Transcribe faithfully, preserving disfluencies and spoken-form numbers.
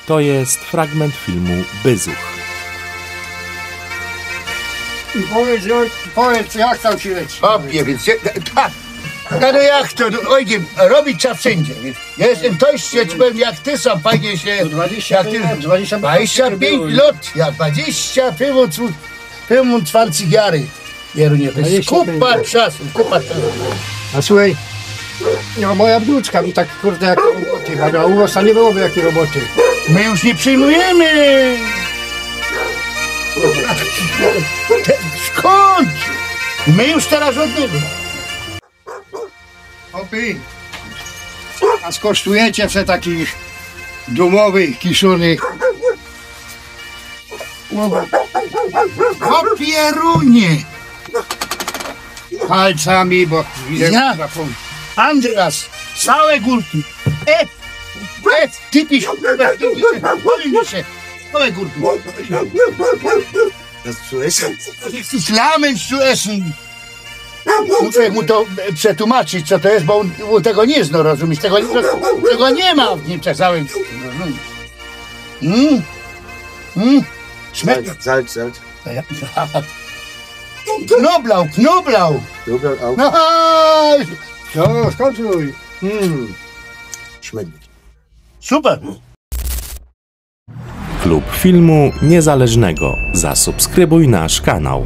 To jest fragment filmu Byzuch. I powiedz, Jor- powiedz, jak tam ci leci? Chopie, więc się, a, a no jak to, no, ojciec, robić trzeba wszędzie. Wiesz. Ja jestem dość, ja ci powiem, jak ty sam fajnie się, Dwadzieścia jak ty, pięć lat, dwadzieścia pięć dwadzieścia pięć lat. Lat, ja dwadzieścia, piętnastnaście jary. Jerunie, to jest Dwadzieścia pięć kupa lat. Czasu, kupa czasu. A słuchaj, no moja wnuczka mi tak kurde jak roboty, a u was nie byłoby jakiej roboty. My już nie przyjmujemy. Te- Skąd? My już teraz żadnego. Opy, a skosztujecie se takich dumowych, kiszonych. Opierunie. Palcami, bo Ja? Andreas, całe górki. E, e, ty pisz, całe górki. Całe górki. Das zu essen. Jesteś Lamen zu essen. Muszę mu to e, przetłumaczyć, co to jest, bo on, on tego nie zna, rozumiesz? Tego, nie- tego nie ma w Niemczech całym. Mm. Mm. Śmie- Salz, Salz, Salz. Knoblauch, Knoblauch. Knoblauch auch. No, No, skończuj. Mm. Schmeckt. Super. Klub Filmu Niezależnego. Zasubskrybuj nasz kanał.